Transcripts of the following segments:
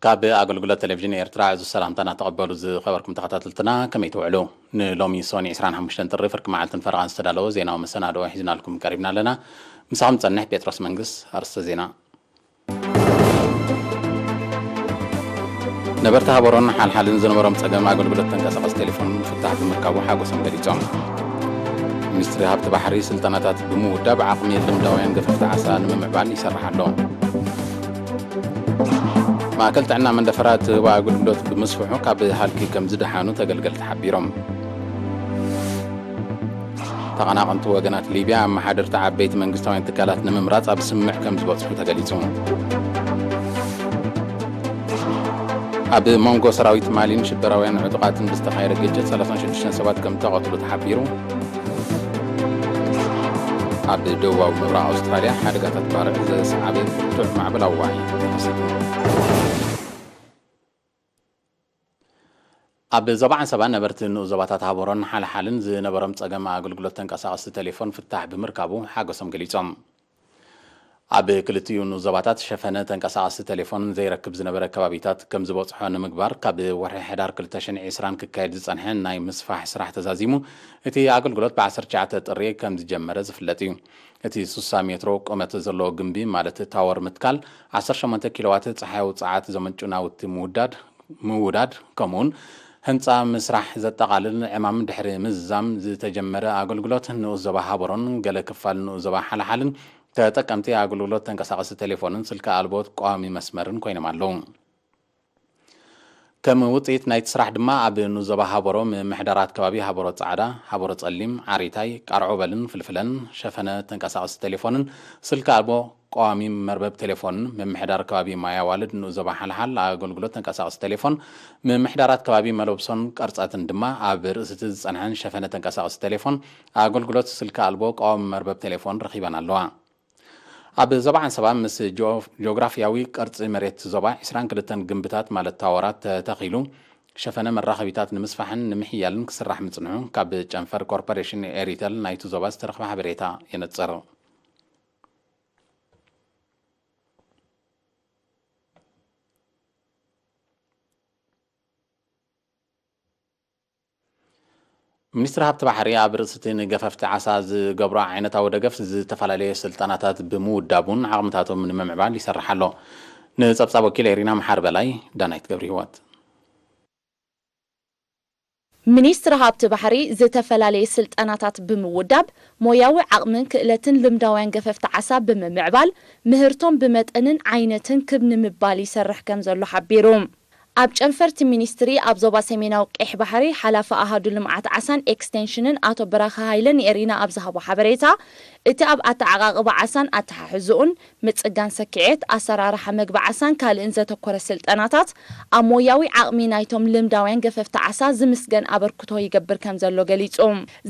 ካብ ኣገልግሎት ቴሌቪዥን ኤርትራ ዕዙዝ ሰላምታና ተቐበሉ ዝኸበርኩም ተኸታተልትና፣ ከመይ ትውዕሉ? ንሎሚ ሶኒ ዕስራን ሓሙሽተን ጥሪ ፍርቂ መዓልትን ፈረቓን ዝተዳለወ ዜናዊ መሰናድኦ ሒዝናልኩም ቀሪብና ኣለና። ምሳኹም ጸንሕ ጴጥሮስ መንግስ። ኣርእስተ ዜና። ነበርቲ ሃበሮን ሓልሓልን ዝነበሮም ጸገም ኣገልግሎት ተንቀሳቐሲ ቴሌፎን ፍታሕ ብምርካቡ ሓጎሶም ገሊጾም። ሚኒስትሪ ሃብቲ ባሕሪ ስልጠናታት ብምውዳብ ዓቕሚ ልምዳውያን ገፈፍቲ ዓሳ ንምምዕባል ይሰርሕ ኣሎ። ማእከል ጥዕና መንደፈራ ትህቦ ኣገልግሎት ብምስፍሑ ካብ ሃልኪ ከም ዝደሓኑ ተገልገልቲ ሓቢሮም። ተቐናቐንቲ ወገናት ሊብያ ኣመሓደርቲ ዓበይቲ መንግስታውያን ትካላት ንምምራጽ ኣብ ስምምዕ ከም ዝበጽሑ ተገሊጹ። ኣብ መንጎ ሰራዊት ማሊን ሽበራውያን ዕጡቓትን ብዝተኻየደ ግጭት ሰላሳን ሽዱሽተን ሰባት ከም ተቐትሉ ተሓቢሩ። ኣብ ደቡባዊ ምብራቕ ኣውስትራልያ ሓደጋታት ባርዕ ዘስዓበ ብርቱዕ ማዕበል ኣዋዒ ተኸሲቱ። ኣብ ዞባ ዓንሰባ ነበርቲ ንኡስ ዞባታት ሃበሮን ሓልሓልን ዝነበሮም ጸገም ኣገልግሎት ተንቀሳቐስቲ ቴሌፎን ፍታሕ ብምርካቡ ሓጎሶም ገሊጾም። ኣብ ክልቲኡ ንኡስ ዞባታት ሸፈነ ተንቀሳቐስቲ ቴሌፎን ዘይረክብ ዝነበረ ከባቢታት ከም ዝበጽሖ ንምግባር ካብ ወርሒ ሕዳር ክልተ ሽሕን ዕስራን ክካየድ ዝጸንሐ ናይ ምስፋሕ ስራሕ ተዛዚሙ እቲ ኣገልግሎት ብ ዓሰርተ ትሽዓተ ጥሪ ከም ዝጀመረ ዝፍለጥ እዩ። እቲ ስሳ ሜትሮ ቁመት ዘለዎ ግምቢ ማለት ታወር ምትካል ዓሰርተ ሸሞንተ ኪሎዋት ጸሓያዊ ጸዓት ዘመንጩ ናውቲ ምውዳድ ምውዳድ፣ ከምኡውን ህንጻ ምስራሕ ዘጠቓልል ዕማም ድሕሪ ምዝዛም ዝተጀመረ ኣገልግሎት ንኡስ ዞባ ሃበሮን ገለ ክፋል ንኡስ ዞባ ሓልሓልን ተጠቀምቲ ኣገልግሎት ተንቀሳቐሲ ቴሌፎንን ስልኪ ኣልቦ ቀዋሚ መስመርን ኮይኖም ኣለዉ። ከም ውጽኢት ናይቲ ስራሕ ድማ ኣብ ንኡስ ዞባ ሃበሮ ምምሕዳራት ከባቢ ሃበሮ ጻዕዳ፣ ሃበሮ ጸሊም፣ ዓሪታይ፣ ቃርዖበልን ፍልፍለን ሸፈነ ተንቀሳቐሲ ቴሌፎንን ስልኪ ኣልቦ ቀዋሚ መርበብ ቴሌፎንን ምምሕዳር ከባቢ ማይ ኣዋልድ ንኡስ ዞባ ሓልሓል ኣገልግሎት ተንቀሳቐሲ ቴሌፎን፣ ምምሕዳራት ከባቢ መለብሶን ቀርጸትን ድማ ኣብ ርእሲ እቲ ዝጸንሐን ሸፈነ ተንቀሳቐሲ ቴሌፎን ኣገልግሎት ስልኪ ኣልቦ ቀዋሚ መርበብ ቴሌፎን ረኺበን ኣለዋ። ኣብ ዞባ ዓንሰባ ምስ ጂኦ-፣ ጂኦግራፊያዊ ቅርጺ መሬት ዞባ ዕስራን ክልተን ግምብታት ማለት ታወራት ተተኺሉ ሸፈነ መራኸቢታት ንምስፋሕን ንምሕያልን ክስራሕ ምጽንሑ ካብ ጨንፈር ኮርፖሬሽን ኤሪተል ናይቲ ዞባ ዝተረኽበ ሓበሬታ የነጽር። ሚኒስትሪ ሃብቲ ባሕሪ ኣብ ርእሲ እቲ ንገፈፍቲ ዓሳ ዝገብሮ ዓይነታዊ ደገፍ ዝተፈላለየ ስልጠናታት ብምውዳቡን ዓቕምታቶም ንምምዕባል ይሰርሕ ኣሎ። ንጸብጻብ ወኪል ኤሪና መሓሪ በላይ፣ ዳናይት ገብረ ህይወት። ሚኒስትሪ ሃብቲ ባሕሪ ዝተፈላለየ ስልጠናታት ብምውዳብ ሞያዊ ዓቕምን ክእለትን ልምዳውያን ገፈፍቲ ዓሳ ብምምዕባል ምህርቶም ብመጠንን ዓይነትን ክብ ንምባል ይሰርሕ ከም ዘሎ ሓቢሩ። ኣብ ጨንፈርቲ ሚኒስትሪ ኣብ ዞባ ሰሜናዊ ቀይሕ ባሕሪ ሓላፊ ኣሃዱ ልምዓት ዓሳን ኤክስቴንሽንን ኣቶ በራኺ ሃይለ ንኤሪና ኣብ ዝሃቦ ሓበሬታ፣ እቲ ኣብ ኣተዓቓቕባ ዓሳን ኣተሓሕዝኡን፣ ምጽጋን ሰኪዔት፣ ኣሰራርሓ መግቢ ዓሳን ካልእን ዘተኮረ ስልጠናታት ኣብ ሞያዊ ዓቕሚ ናይቶም ልምዳውያን ገፈፍቲ ዓሳ ዝምስገን ኣበርክቶ ይገብር ከም ዘሎ ገሊጹ።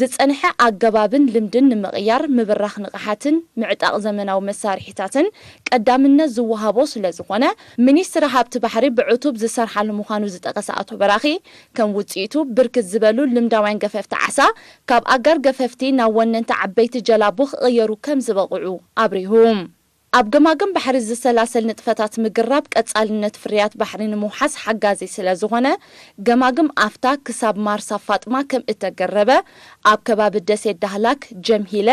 ዝጸንሐ ኣገባብን ልምድን ንምቕያር ምብራኽ ንቕሓትን ምዕጣቕ ዘመናዊ መሳርሒታትን ቀዳምነት ዝወሃቦ ስለ ዝኾነ፣ ሚኒስትሪ ሃብቲ ባሕሪ ብዕቱብ ዝሰርሓሉ ምዃኑ ዝጠቐሰ ኣቶ በራኺ፣ ከም ውጽኢቱ ብርክት ዝበሉ ልምዳውያን ገፈፍቲ ዓሳ ካብ ኣጋር ገፈፍቲ ናብ ወነንቲ ዓበይቲ ጀላቡ ክቕየሩ ከም ዝበቕዑ ኣብሪሁ። ኣብ ገማግም ባሕሪ ዝሰላሰል ንጥፈታት ምግራብ ቀጻልነት ፍርያት ባሕሪ ንምውሓስ ሓጋዚ ስለ ዝኾነ፣ ገማግም ኣፍታ ክሳብ ማርሳ ፋጥማ ከም እተገረበ፣ ኣብ ከባቢ ደሴት ዳህላክ፣ ጀምሂለ፣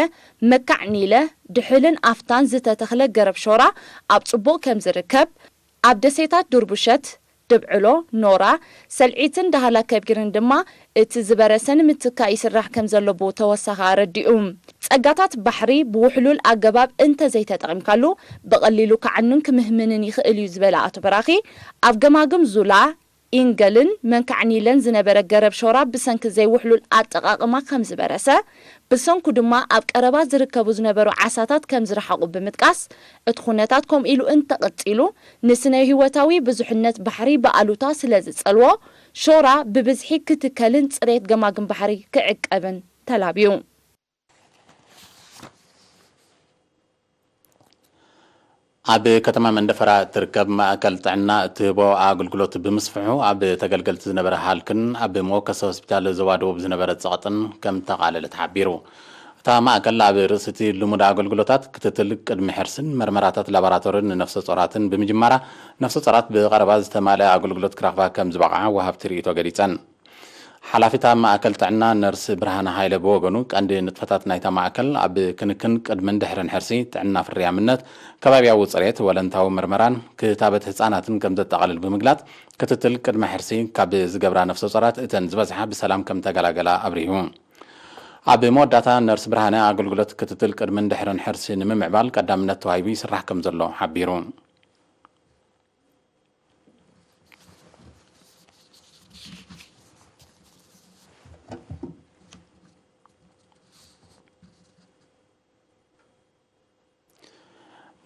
መካዕ ኒለ፣ ድሑልን ኣፍታን ዝተተኽለ ገረብ ሾራ ኣብ ጽቡቕ ከም ዝርከብ፣ ኣብ ደሴታት ዱርቡሸት፣ ድብዕሎ፣ ኖራ፣ ሰልዒትን ዳህላክ ከቢርን ድማ እቲ ዝበረሰ ንምትካእ ይስራሕ ከም ዘሎ ብተወሳኺ ኣረዲኡ። ጸጋታት ባሕሪ ብውሕሉል ኣገባብ እንተዘይተጠቒምካሉ ብቐሊሉ ክዓኑን ክምህምንን ይኽእል እዩ ዝበለ ኣቶ በራኺ፣ ኣብ ገማግም ዙላ፣ ኢንገልን መንካዕ ኒለን ዝነበረ ገረብ ሾራ ብሰንኪ ዘይውሕሉል ኣጠቓቕማ ከም ዝበረሰ፣ ብሰንኩ ድማ ኣብ ቀረባ ዝርከቡ ዝነበሩ ዓሳታት ከም ዝረሓቑ ብምጥቃስ፣ እቲ ኩነታት ከምኡ ኢሉ እንተቐጺሉ፣ ንስነ ህይወታዊ ብዙሕነት ባሕሪ ብኣሉታ ስለ ዝጸልዎ፣ ሾራ ብብዝሒ ክትከልን ጽሬት ገማግም ባሕሪ ክዕቀብን ተላብዩ። ኣብ ከተማ መንደፈራ እትርከብ ማእከል ጥዕና እትህቦ ኣገልግሎት ብምስፍሑ ኣብ ተገልገልቲ ዝነበረ ሃልክን ኣብ መወከሲ ሆስፒታል ዞባ ደቡብ ዝነበረ ጸቕጥን ከም ተቓለለ ተሓቢሩ። እቲ እታ ማእከል ኣብ ርእሲ እቲ ልሙድ ኣገልግሎታት ክትትል ቅድሚ ሕርስን መርመራታት ላቦራቶርን ንነፍሰ ጾራትን ብምጅማራ፣ ነፍሰ ጾራት ብቐረባ ዝተማልአ ኣገልግሎት ክረኽባ ከም ዝበቕዓ ወሃብቲ ርእይቶ ገሊጸን። ሓላፊት ማእከል ጥዕና ነርስ ብርሃነ ሃይለ ብወገኑ፣ ቀንዲ ንጥፈታት ናይታ ማእከል ኣብ ክንክን ቅድምን ድሕርን ሕርሲ፣ ጥዕና ፍርያምነት፣ ከባብያዊ ጽሬት፣ ወለንታዊ ምርመራን ክታበት ህጻናትን ከም ዘጠቓልል ብምግላጽ፣ ክትትል ቅድመ ሕርሲ ካብ ዝገብራ ነፍሰ ጾራት እተን ዝበዝሓ ብሰላም ከም ተገላገላ ኣብሪሁ። ኣብ መወዳእታ ነርስ ብርሃነ፣ ኣገልግሎት ክትትል ቅድምን ድሕርን ሕርሲ ንምምዕባል ቀዳምነት ተዋሂቡ ይስራሕ ከም ዘሎ ሓቢሩ።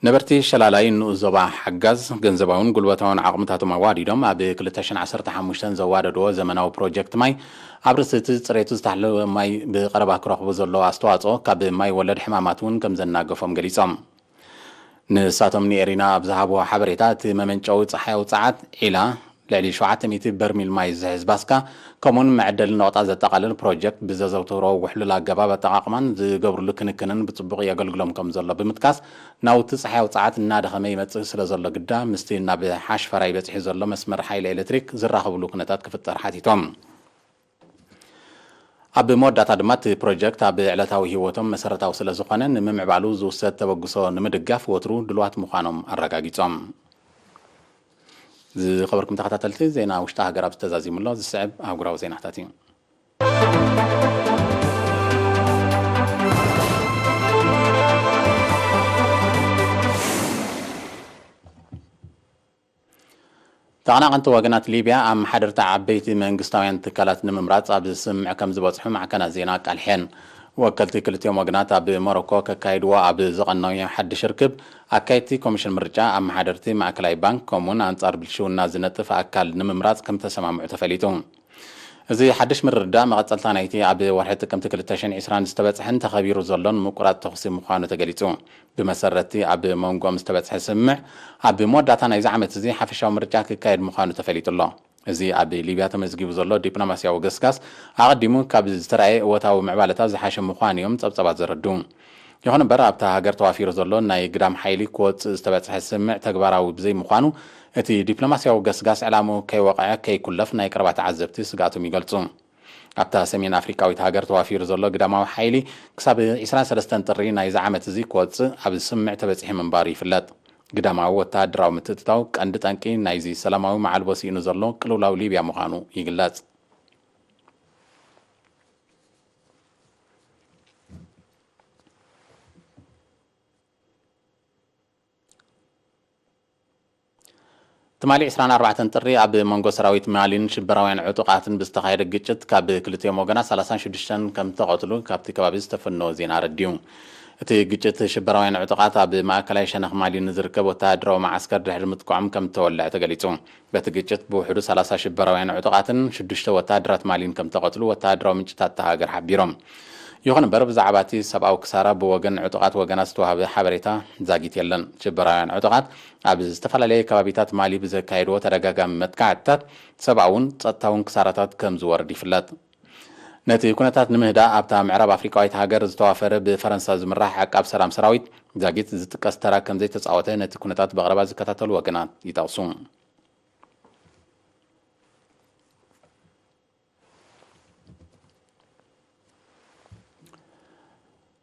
ነበርቲ ሸላላይ ንኡስ ዞባ ሓጋዝ ገንዘባውን ጉልበታውን ዓቕምታቶም ኣዋዲዶም ኣብ ክልተ ሽሕን ዓሰርተ ሓሙሽተን ዘዋደድዎ ዘመናዊ ፕሮጀክት ማይ፣ ኣብ ርእሲ እቲ ጽሬቱ ዝተሓለወ ማይ ብቐረባ ክረኽቡ ዘለዎ ኣስተዋጽኦ ካብ ማይ ወለድ ሕማማት እውን ከም ዘናገፎም ገሊጾም። ንሳቶም ንኤሪና ኣብ ዝሃብዎ ሓበሬታ፣ እቲ መመንጨዊ ጸሓያዊ ጸዓት ዒላ ልዕሊ ሸውዓተ ሚእቲ በርሚል ማይ ዝሕዝ ባስካ፣ ከምኡውን መዐደሊ ነቑጣ ዘጠቓልል ፕሮጀክት ብዘዘውትሮ ውሕሉል ኣገባብ ኣጠቓቕማን ዝገብርሉ ክንክንን ብጽቡቕ የገልግሎም ከም ዘሎ ብምጥቃስ፣ ናውቲ ጸሓያዊ ጸዓት እናደኸመ ይመጽእ ስለ ዘሎ ግዳ፣ ምስቲ ናብ ሓሽፈራይ በጺሑ ዘሎ መስመር ሓይሊ ኤሌክትሪክ ዝራኸብሉ ኩነታት ክፍጠር ሓቲቶም። ኣብ መወዳእታ ድማ፣ እቲ ፕሮጀክት ኣብ ዕለታዊ ህይወቶም መሰረታዊ ስለ ዝኾነ፣ ንምምዕባሉ ዝውሰድ ተበግሶ ንምድጋፍ ወትሩ ድሉዋት ምዃኖም ኣረጋጊጾም። ዝኸበርኩም ተኸታተልቲ፣ ዜና ውሽጢ ሃገር ኣብዚ ተዛዚሙ ኣሎ። ዝስዕብ ኣህጉራዊ ዜናታት እዩ። ተቐናቐንቲ ወገናት ሊብያ፣ ኣመሓደርቲ ዓበይቲ መንግስታውያን ትካላት ንምምራጽ ኣብ ስምምዕ ከም ዝበጽሑ ማዕከናት ዜና ኣቃሊሐን። ወከልቲ ክልቲኦም ወገናት ኣብ ሞሮኮ ከካይድዎ ኣብ ዝቐነዩ ሓድሽ ርክብ፣ ኣካየድቲ ኮሚሽን ምርጫ፣ ኣመሓደርቲ ማእከላይ ባንክ፣ ከምኡውን ኣንጻር ብልሽውና ዝነጥፍ ኣካል ንምምራጽ ከም ተሰማምዑ ተፈሊጡ። እዚ ሓድሽ ምርድዳእ፣ መቐጸልታ ናይቲ ኣብ ወርሒ ጥቅምቲ ክልተ ሽሕን ዕስራን ዝተበጽሐን ተኸቢሩ ዘሎን ምቁራጽ ተኹሲ ምዃኑ ተገሊጹ። ብመሰረትቲ ኣብ መንጎኦም ዝተበጽሐ ስምምዕ፣ ኣብ መወዳእታ ናይዚ ዓመት እዚ ሓፈሻዊ ምርጫ ክካየድ ምዃኑ ተፈሊጡ ኣሎ። እዚ ኣብ ሊብያ ተመዝጊቡ ዘሎ ዲፕሎማስያዊ ገስጋስ፣ ኣቐዲሙ ካብ ዝተራእየ እወታዊ ምዕባለታት ዝሓሸ ምዃኑ እዮም ጸብጸባት ዘረድኡ። ይኹን እምበር፣ ኣብታ ሃገር ተዋፊሩ ዘሎ ናይ ግዳም ሓይሊ ክወጽእ ዝተበጽሐ ስምምዕ ተግባራዊ ብዘይምዃኑ፣ እቲ ዲፕሎማስያዊ ገስጋስ ዕላምኡ ከይወቕዐ ከይኩለፍ ናይ ቀረባ ተዓዘብቲ ስግኣቶም ይገልጹ። ኣብታ ሰሜን ኣፍሪቃዊት ሃገር ተዋፊሩ ዘሎ ግዳማዊ ሓይሊ፣ ክሳብ ዕስራን ሰለስተን ጥሪ ናይዚ ዓመት እዚ ክወጽእ ኣብ ስምምዕ ተበጺሑ ምንባሩ ይፍለጥ። ግዳማዊ ወተሃደራዊ ምትእትታው ቀንዲ ጠንቂ ናይዚ ሰላማዊ መዓልቦ ስኢኑ ዘሎ ቅልውላው ሊብያ ምዃኑ ይግለጽ። ትማሊ ዕስራን ኣርባዕተን ጥሪ፣ ኣብ መንጎ ሰራዊት ማሊን ሽበራውያን ዕጡቓትን ብዝተኻየደ ግጭት፣ ካብ ክልቲኦም ወገናት ሰላሳን ሽዱሽተን ከም ተቐትሉ ካብቲ ከባቢ ዝተፈነወ ዜና ኣረዲኡ። እቲ ግጭት፣ ሽበራውያን ዕጡቓት ኣብ ማእከላይ ሸነኽ ማሊ ንዝርከብ ወተሃደራዊ መዓስከር ድሕሪ ምጥቃዖም ከም እተወልዐ ተገሊጹ። በቲ ግጭት፣ ብውሕዱ ሰላሳ ሽበራውያን ዕጡቓትን ሽዱሽተ ወተሃደራት ማሊን ከም ተቐትሉ ወተሃደራዊ ምንጭታት እታ ሃገር ሓቢሮም። ይኹን እምበር፣ ብዛዕባ እቲ ሰብኣዊ ክሳራ ብወገን ዕጡቓት ወገናት ዝተዋህበ ሓበሬታ ዛጊት የለን። ሽበራውያን ዕጡቓት ኣብ ዝተፈላለየ ከባቢታት ማሊ ብዘካየድዎ ተደጋጋሚ መጥቃዕትታት፣ ሰብኣውን ጸጥታውን ክሳራታት ከም ዝወርድ ይፍለጥ። ነቲ ኩነታት ንምህዳእ፣ ኣብታ ምዕራብ ኣፍሪቃዊት ሃገር ዝተዋፈረ ብፈረንሳ ዝምራሕ ዓቃብ ሰላም ሰራዊት፣ ዛጊት ዝጥቀስ ተራ ከም ዘይተጻወተ ነቲ ኩነታት ብቐረባ ዝከታተሉ ወገናት ይጠቕሱ።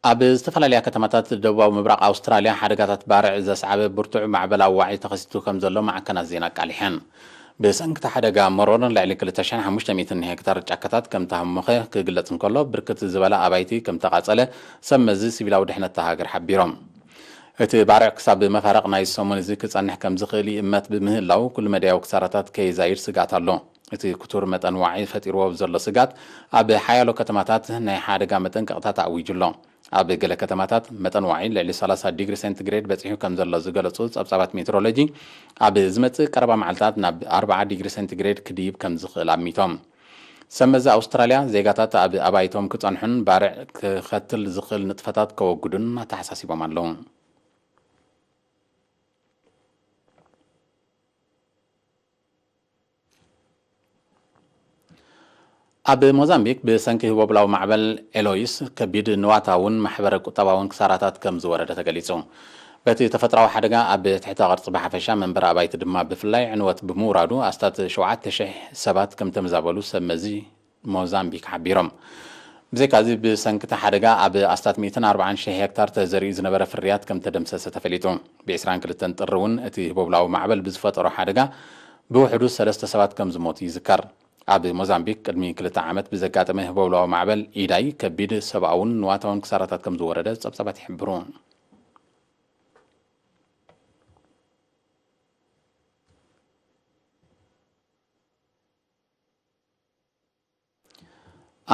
ኣብ ዝተፈላለያ ከተማታት ደቡባዊ ምብራቕ ኣውስትራልያ፣ ሓደጋታት ባርዕ ዘስዓበ ብርቱዕ ማዕበል ኣዋዒ ተኸሲቱ ከም ዘሎ ማዕከናት ዜና ኣቃሊሐን። ብሰንኪ እቲ ሓደጋ መሮርን ልዕሊ ክልተ ሽሕን ሓሙሽተ ሚእትን ሄክታር ጫካታት ከም ተሃሞኸ ክግለጽ እንከሎ፣ ብርክት ዝበለ ኣባይቲ ከም ተቓጸለ ሰብ መዚ ሲቪላዊ ድሕነት እታ ሃገር ሓቢሮም። እቲ ባርዕ ክሳብ መፋርቕ ናይ ሰሙን እዚ ክጸንሕ ከም ዝኽእል ይእመት ብምህላው፣ ኩሉ መዳያዊ ክሳራታት ከይዛይድ ስግኣት ኣሎ። እቲ ክቱር መጠን ዋዒ ፈጢርዎ ብዘሎ ስግኣት፣ ኣብ ሓያሎ ከተማታት ናይ ሓደጋ መጠንቀቕታ ተኣዊጁ ኣሎ። ኣብ ገለ ከተማታት መጠን ዋዒ ልዕሊ ሰላሳ ዲግሪ ሴንቲግሬድ በጺሑ ከም ዘሎ ዝገለጹ ጸብጻባት ሜትሮሎጂ፣ ኣብ ዝመጽእ ቀረባ መዓልታት ናብ ኣርብዓ ዲግሪ ሴንቲግሬድ ክድይብ ከም ዝኽእል ኣሚቶም። ሰብ መዚ ኣውስትራልያ፣ ዜጋታት ኣብ ኣባይቶም ክጸንሑን ባርዕ ክኸትል ዝኽእል ንጥፈታት ከወግዱን ኣተሓሳሲቦም ኣለዉ። ኣብ ሞዛምቢክ ብሰንኪ ህቦብላዊ ማዕበል ኤሎይስ ከቢድ ንዋታውን ማሕበረ ቁጠባውን ክሳራታት ከም ዝወረደ ተገሊጹ። በቲ ተፈጥሮኣዊ ሓደጋ ኣብ ትሕተ ቅርጺ ብሓፈሻ መንበሪ ኣባይቲ ድማ ብፍላይ ዕንወት ብምውራዱ ኣስታት ሸውዓተ ሽሕ ሰባት ከም ተመዛበሉ ሰብ መዚ ሞዛምቢክ ሓቢሮም። ብዘይካዚ ብሰንኪ እቲ ሓደጋ ኣብ ኣስታት ሚእትን ኣርባዓን ሽሕ ሄክታር ተዘሪኡ ዝነበረ ፍርያት ከም ተደምሰሰ ተፈሊጡ። ብ ዕስራን ክልተን ጥሪ እውን እቲ ህቦብላዊ ማዕበል ብዝፈጠሮ ሓደጋ ብውሕዱ ሰለስተ ሰባት ከም ዝሞቱ ይዝከር። ኣብ ሞዛምቢክ ቅድሚ ክልተ ዓመት ብዘጋጠመ ህቦብላዊ ማዕበል ኢዳይ ከቢድ ሰብኣውን ንዋታውን ክሳራታት ከም ዝወረደ ጸብጻባት ይሕብሩ።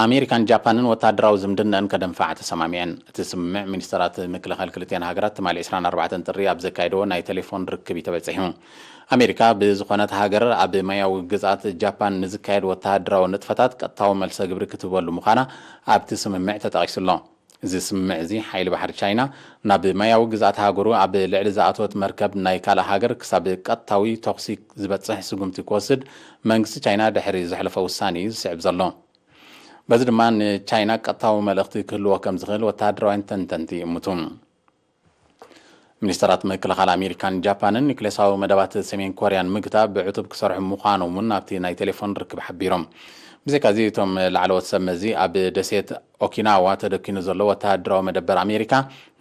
ኣሜሪካን ጃፓንን ወተሃደራዊ ዝምድነን ከደንፍዓ ተሰማሚዐን። እቲ ስምምዕ ሚኒስተራት ምክልኻል ክልቲኣን ሃገራት ትማሊ ዕስራን ኣርባዕተን ጥሪ ኣብ ዘካየድዎ ናይ ቴሌፎን ርክብ እዩ ተበጺሑ። ኣሜሪካ ብዝኾነት ሃገር ኣብ ማያዊ ግዝኣት ጃፓን ንዝካየድ ወተሃደራዊ ንጥፈታት ቀጥታዊ መልሰ ግብሪ ክትህበሉ ምዃና ኣብቲ ስምምዕ ተጠቒሱ ኣሎ። እዚ ስምምዕ እዚ ሓይሊ ባሕሪ ቻይና ናብ ማያዊ ግዝኣት ሃገሩ ኣብ ልዕሊ ዝኣተወት መርከብ ናይ ካልእ ሃገር ክሳብ ቀጥታዊ ተኹሲ ዝበጽሕ ስጉምቲ ክወስድ መንግስቲ ቻይና ድሕሪ ዘሕለፎ ውሳኔ እዩ ዝስዕብ ዘሎ። በዚ ድማ ንቻይና ቀጥታዊ መልእኽቲ ክህልዎ ከም ዝኽእል ወተሃደራውያን ተንተንቲ ይእምቱ። ሚኒስተራት ምክልኻል ኣሜሪካን ጃፓንን ኒክሌሳዊ መደባት ሰሜን ኮርያን ምግታእ ብዕቱብ ክሰርሑ ምዃኖም እውን ኣብቲ ናይ ቴሌፎን ርክብ ሓቢሮም። ብዘይካዚ እቶም ላዕለዎት ሰብ መዚ ኣብ ደሴት ኦኪናዋ ተደኪኑ ዘሎ ወተሃደራዊ መደበር ኣሜሪካ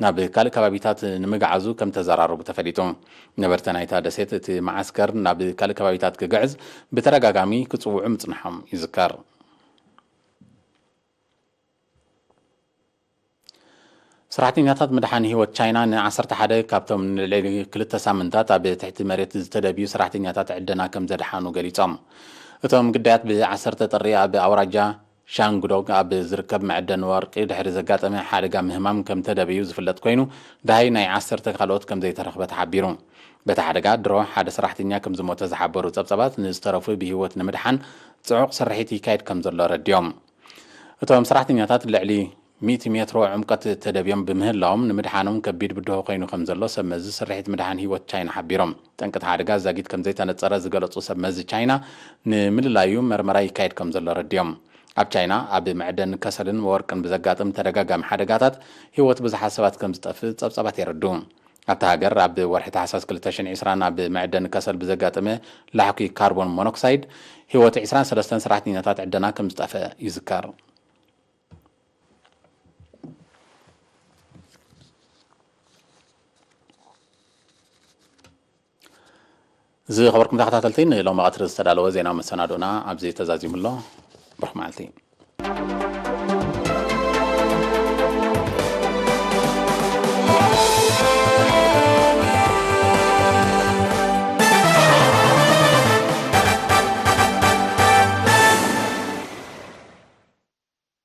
ናብ ካልእ ከባቢታት ንምግዓዙ ከም ተዘራረቡ ተፈሊጡ። ነበርቲ ናይታ ደሴት እቲ መዓስከር ናብ ካልእ ከባቢታት ክግዕዝ ብተደጋጋሚ ክጽውዑ ምጽንሖም ይዝከር። ሰራሕተኛታት ምድሓን ህይወት ቻይና ን ዓሰርተ ሓደ ካብቶም ንልዕሊ ክልተ ሳምንታት ኣብ ትሕቲ መሬት ዝተደብዩ ሰራሕተኛታት ዕደና ከም ዘድሓኑ ገሊጾም። እቶም ግዳያት ብ ዓሰርተ ጥሪ ኣብ ኣውራጃ ሻንግዶግ ኣብ ዝርከብ መዕደኒ ወርቂ ድሕሪ ዘጋጠመ ሓደጋ ምህማም ከም ተደብዩ ዝፍለጥ ኮይኑ፣ ደሃይ ናይ ዓሰርተ ካልኦት ከም ዘይተረኽበ ተሓቢሩ። በቲ ሓደጋ ድሮ ሓደ ሰራሕተኛ ከም ዝሞተ ዝሓበሩ ጸብጻባት፣ ንዝተረፉ ብህይወት ንምድሓን ጽዑቕ ስርሒት ይካየድ ከም ዘሎ ረዲዮም። እቶም ሰራሕተኛታት ልዕሊ ሚእቲ ሜትሮ ዕምቀት ተደብዮም ብምህላዎም ንምድሓኖም ከቢድ ብድሆ ኮይኑ ከም ዘሎ ሰብ መዚ ስርሒት ምድሓን ህይወት ቻይና ሓቢሮም። ጠንቂ እቲ ሓደጋ ዛጊት ከም ዘይተነጸረ ዝገለጹ ሰብ መዚ ቻይና፣ ንምልላዩ መርመራ ይካየድ ከም ዘሎ ረዲዮም። ኣብ ቻይና ኣብ መዕደኒ ከሰልን ወርቅን ብዘጋጥም ተደጋጋሚ ሓደጋታት ህይወት ብዙሓት ሰባት ከም ዝጠፍእ ጸብጻባት የረድኡ። ኣብታ ሃገር ኣብ ወርሒ ታሕሳስ ክልተ ሽሕን ዕስራን ኣብ መዕደኒ ከሰል ብዘጋጠመ ላሕኲ ካርቦን ሞኖክሳይድ ህይወት ዕስራን ሰለስተን ሰራሕተኛታት ዕደና ከም ዝጠፍአ ይዝከር። ዝኸበርኩም ተኸታተልቲ፣ ንሎሚ ቀትሪ ዝተዳለወ ዜና መሰናዶና ኣብዚ ተዛዚሙ ኣሎ። ብሩኽ መዓልቲ።